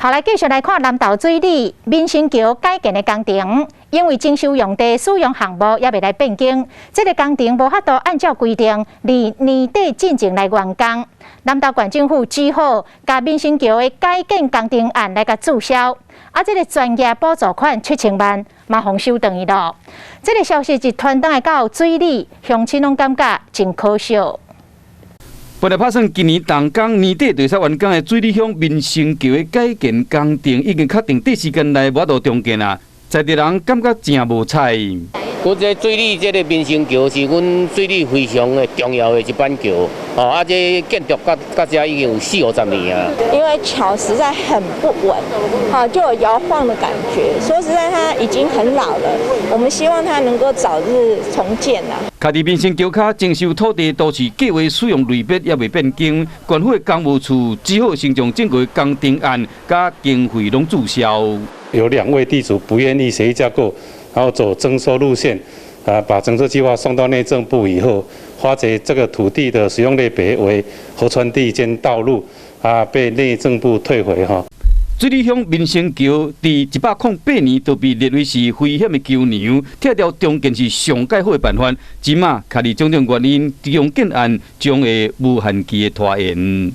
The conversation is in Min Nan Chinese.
好，來繼續來看南投水里民生橋改建的工程，因為徵收用地使用項目猶未來變更，這个工程無法度按照規定佇年底進前來完工。南投縣政府只好共民生橋的改建工程案來共註銷，啊，這个專業補助款7000萬嘛予收轉去囉。這个消息一傳轉來到水里，鄉親攏感覺真可惜。本來拍算今年動工年底就會使完工的水里鄉民生橋的改建工程，已經確定短時間內無法度重建啊，在地人感覺誠無彩。阮這水里這个民生橋是阮水里非常的重要的一板橋，哦，啊，這建築到到這已經有四五十年啊。因為橋實在很不穩，哈，就有搖晃的感覺。說實在，它已經很老了，我們希望它能夠早日重建啦。徛佇民生橋跤徵收土地都市計劃使用類別猶未變更，縣府的工務處只好先將整個工程案佮經費攏註銷。有兩位地主不願意協議架構，然後走徵收路線，啊，把徵收計劃送到內政部以後，發覺這個土地的使用類別為河川地兼道路，啊，被內政部退回哈。水里鄉民生橋佇108年就被列為是危險的橋梁，拆掉重建是上蓋好的辦法。這馬，徛佇種種原因，重建案將會無限期的拖延。